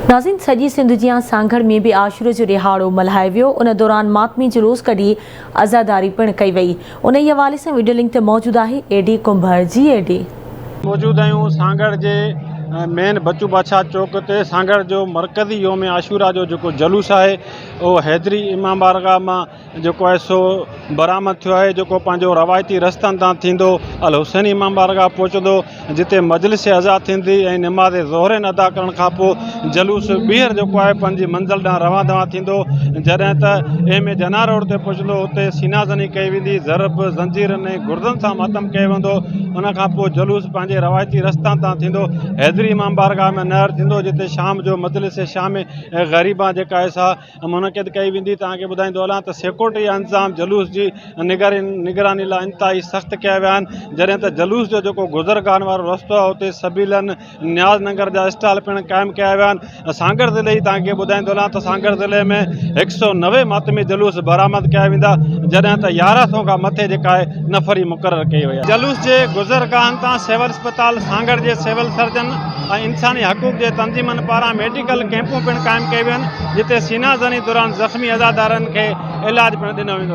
ناظرين سڄي سنڌ جيان سانگهڙ ۾ به عاشوري جو ڏهاڙو ملهايو ويو ان دوران ماتمي جلوس ڪڍي عزاداري پڻ ڪئي وئي انهي حوالي سان وڊيو لنڪ تي موجود آهي اي ڊي ڪنڀر جي اي ڊي. موجود آهيون سانگهڙ جي مين بچو بادشاهه چوڪ تي سانگهڙ جو مرڪزي يوم عاشورا جو جيڪو جلوس آهي اهو حيدري امام بارگاهه مان جيڪو آهي سو برآمد ٿيو آهي جيڪو پنهنجو روايتي رستن تان ٿيندو الحسيني امام بارگاهه پهچندو جتي مجلس عزا ٿيندي ۽ نماز ظهرين ادا ڪرڻ کان پوء جلوس ٻيهر جيڪو آهي پنهنجي منزل ڏانهن روان دوان ٿيندو جڏهن ته ايم اي جناح روڊ تي پهچندو اتي سينا زني ڪئي ويندي ضرب زنجيرن ۽ گردن سان ماتم ڪيو ويندو ان کان پوء جلوس پنهنجي روايتي رستن تان ٿيندو حيدري امام بارگاهه ۾ نهر ٿيندو جتي شام جو مجلس شام غريبان جيڪا آهي سا منعقد ڪئي ويندي. توهان کي ٻڌائيندو هلان ته سيڪيورٽي جا انتظام جلوس جي نگراني لاء انتهائي سخت ڪيا ويا آهن جڏهن ته جلوس جو جيڪو گذرگاهن وارو رستو آهي اتي سبيلن نياز ننگر جا اسٽال پڻ قائم ڪيا ويا آهن سانگهڙ ضلعي جي توهان کي ٻڌائيندو هلان ته سانگهڙ ضلعي ۾ هڪ سو 90 ماتمي جلوس برآمد ڪيا ويندا جڏهن ته 11 سو کان مٿي جيڪا آهي نفري مقرر ڪئي وئي آهي. جلوس جي گذرگاهن تان سول اسپتال سانگهڙ جي سول سرجن ۽ انساني حقوق جي تنظيمن پاران ميڊيڪل ڪئمپون پڻ قائم ڪيون ويون آهن جتي سينا زني دوران زخمي عزادارن کي علاج پڻ ڏنو ويندو.